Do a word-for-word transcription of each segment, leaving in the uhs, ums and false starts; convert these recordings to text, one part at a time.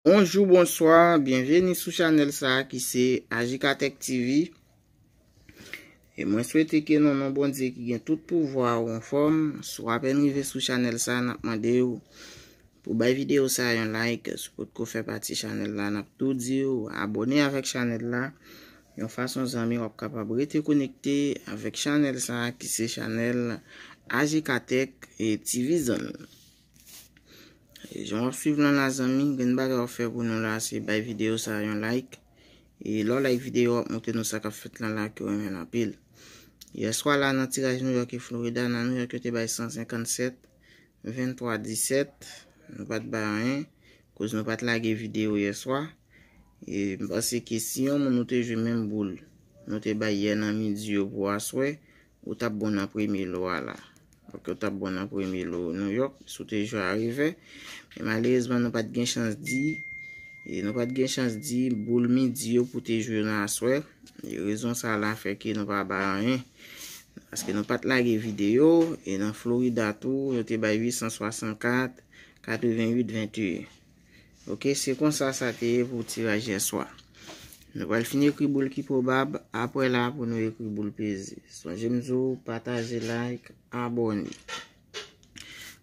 Bonjou, bonswa, byenveni sou chanèl sa a ki se Ajikatèk T V. E mwen swete ke nan non Bondye ki gen tout pouvwa ou anfòm. Si w apèn rive sou chanèl sa a, n ap mande w pou bay videyo sa a yon like. Si w potko fè pati chanèl la, n ap tou di w abòne avèk chanèl la. Yon fason zanmi w ap kapab rete konekte avèk chanèl sa a ki se chanèl Ajikatèk e T V Zone. E jan w ap swiv lan la zanmi, grenn bagay w ap fè pou nou la se bay videyo sa a yon like. E lè w like videyo a, w ap montre nou sa k ap fèt lan la ke w renmen l anpil. Yèswa la nan tiraj New York e Florida, nan New York yo te bay san senkannsèt, venntwa disèt, nou pa t bay anyen, koz nou pa t lage videyo yèswa. E m panse ke si yon moun nou te jwe menm boul, nou te bay yè nan midi yo pou aswè, ou t ap bon nan premye lo a la. Ok, ou t ap bon nan premye lo New York, si w te jwe a revè. Men malerezman, nou pa t gen chans di, e nou pa t gen chans di boul midi yo pou te jwe nan aswè. E rezon sa la fè ke nou pa bay anyen. Paske nou pa t lage videyo, e nan Florida tou, yo te bay uit san swasannkat, katrevenn uit venteyen. Ok, se konsa sa te ye pou tiraj yèswa. Nou pral fin ekri boul ki pwobab, apre la pou nou ekri boul peze. Sonje m di w, pataje, like, abòne.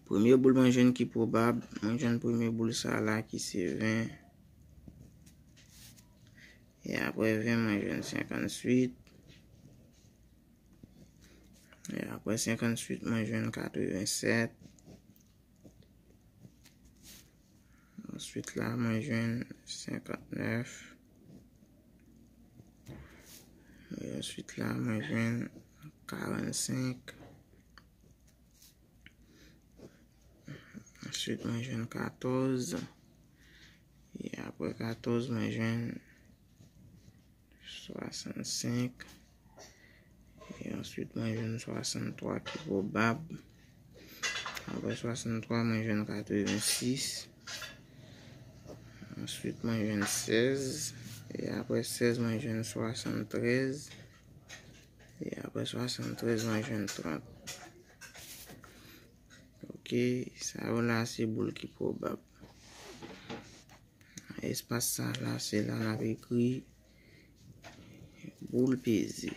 Premye boul mwen jwenn ki pwobab, mwen jwenn premye boul sa la ki se ven. E apre ven, mwen jwenn senkannswit. E apre senkannswit, mwen jwenn katrevennsèt. Answit la, mwen jwenn senkantnèf. E answit la, mwen jwenn karannsenk. Answit, mwen jwenn katòz. E apre katòz, mwen jwenn swasannsenk. E answit, mwen jwenn swasanntwa ki pwobab. Apre swasanntwa, mwen jwenn katrevensis. Answit, mwen jwenn sèz. E apre sèz, mwen jwenn swasanntrèz. E apre swasanntrèz, mwen jwenn trant. Ok, sa yo la se boul ki pwobab. Nan espas sa la, se la n ap ekri boul peze.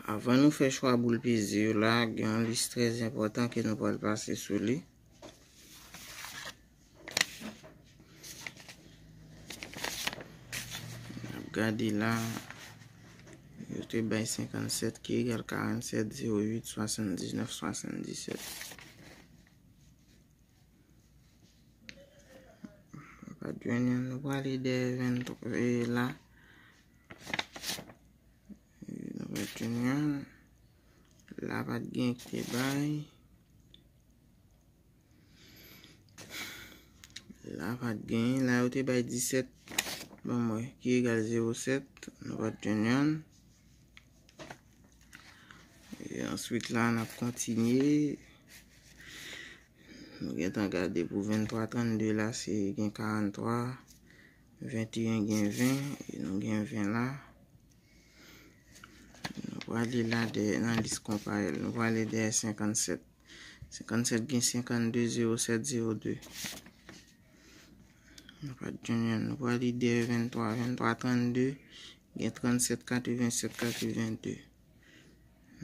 Avan nou fè chwa boul peze yo la, gen yon lis trè enpòtan ke nou pral pase sou li. N ap gade la, yo te bay senkannsèt ki egal karannsèt, zewo uit, swasanndiznèf, swasanndisèt. Nou pa t jwenn youn, nou prale dèyè venntwa, e la. E nou pa t jwenn youn. La pa t gen ki te bay. La pa t gen, la yo te bay disèt. Ban m wè, ki egal zewo sèt, nou pa t jwenn youn. E answit la, n ap kontinye. Nou gentan gade pou venntwa trannde la, se gen karanntwa, venteyen gen ven, e nou gen ven la. Nou prale la dèyè, nan lis konpayèl, nou prale dèyè senkannsèt. Senkannsèt gen senkannde, zewo sèt, zewo de. Nou pa t jwenn youn. Nou prale dèyè venntwa, venntwa trannde, gen trannsèt, katrevensèt, katrevenn de.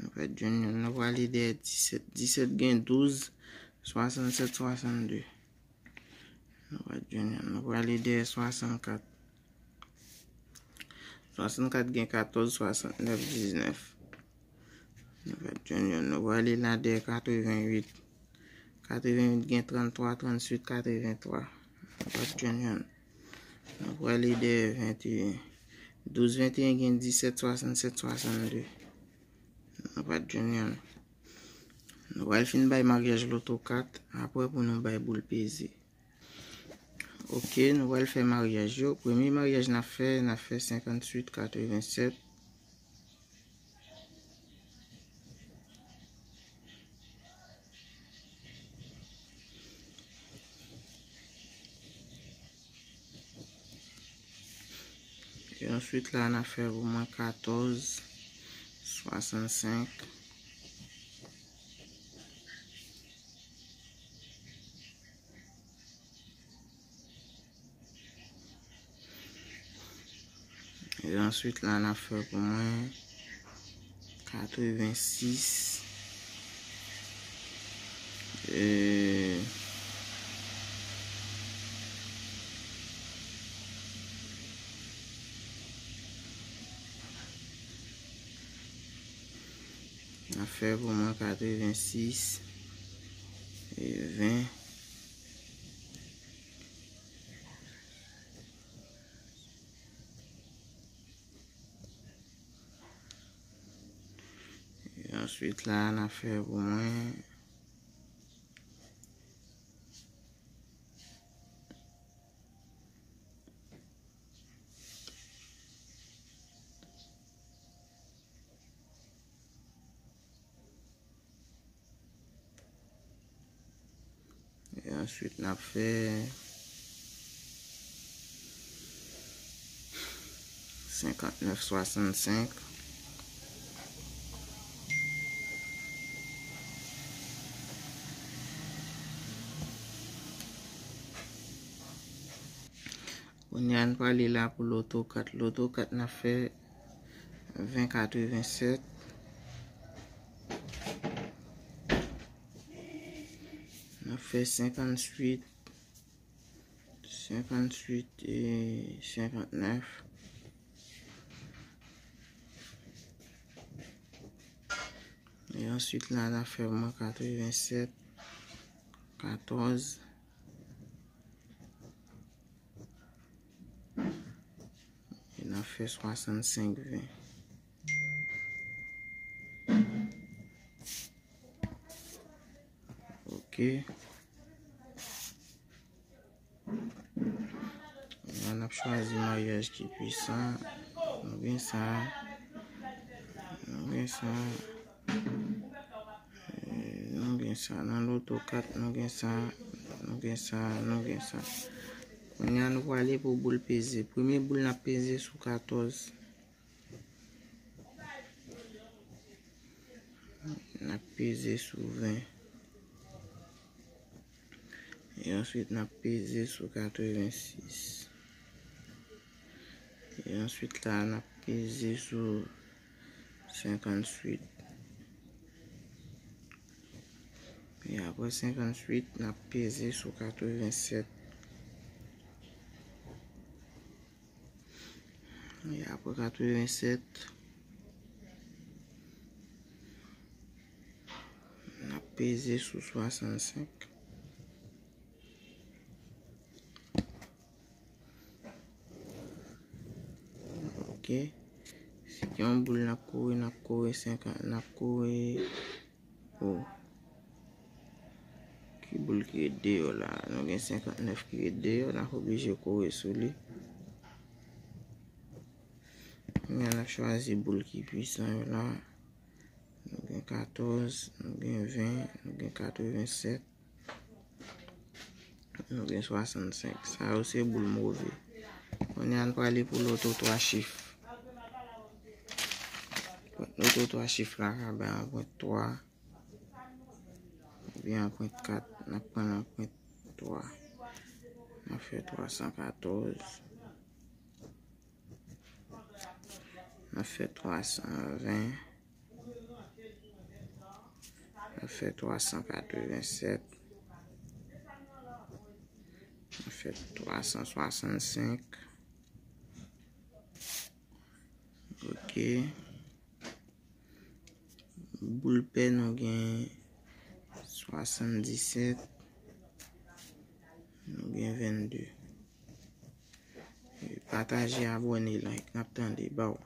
Nou pa t jwenn youn. Nou prale dèyè disèt. Disèt gen douz, swasannsèt, swasannde. Nou pa t jwenn youn. Nou prale dèyè swasannkat. Swasannkat gen katòz, swasantnèf, diznèf. Nou pa t jwenn youn. Nou prale la dèyè katrevenn uit. Katrevenn uit gen tranntwa, trannswit, katreventwa. Nou pa t jwenn youn. Nou prale dèyè venteyen. Douz venteyen gen disèt, swasannsèt, swasannde. Nou pa t jwenn youn. Nou pral fin bay maryaj loto kat, apre pou nou bay boul peze. Ok, nou pral fè maryaj yo. Premye maryaj n ap fè, n ap fè senkantuit katrevensèt. E answit la, n ap fè pou mwen katòz swasannsenk. E answit la, n ap fè pou mwen katrevensis. E n ap fè pou mwen katrevensis e ven. E answit la, n ap fè pou mwen E answit, n ap fè senkantnèf swasannsenk. Kounye a, n prale la pou loto kat. Loto kat, n ap fè ven katrevensèt. N ap fè senkantuit, senkantuit e senkantnèf. E answit la, n ap fè mwen katrevensèt, katòz. E n ap fè swasannsenk ven. Ok. La, n ap chwazi maryaj ki pwisan. Nou gen sa. Nou gen sa. Eh, nou gen sa. Nan loto kat, nou gen sa. Nou gen sa. Nou gen sa. Kounye a, nou prale pou boul peze. Premye boul n ap peze sou katòz. N ap peze sou ven. E answit, n ap peze sou katrevensis. E answit la, n ap peze sou senkantuit. E apre senkantuit, n ap peze sou katrevensèt. E apre katrevensèt, n ap peze sou swasannsenk. Ok. Si gen yon boul n ap kore, n ap kore senkant, n ap kore Oh. Ki boul ki ret deyò la? Nou gen senkantnèf ki ret deyò, n ap oblije kore sou li. Kounye a n ap chwazi boul ki pwisan yo la. Nou gen katòz, nou gen ven, nou gen katrevensèt. Nou gen swasannsenk. Sa yo se boul move. Kounye a n prale pou loto twa chif. Loto twa chif la ka bay yon pwen twa. Oubyen yon pwen kat. N ap pran yon pwen twa. N ap fè twa san katòz. N ap fè twa san ven. N ap fè twa san katrevensèt. N ap fè twa san swasannsenk. Ok. Boul pè, nou gen swasanndisèt. Nou gen vennde. Pataje, abòne, like. N ap tande. Baw.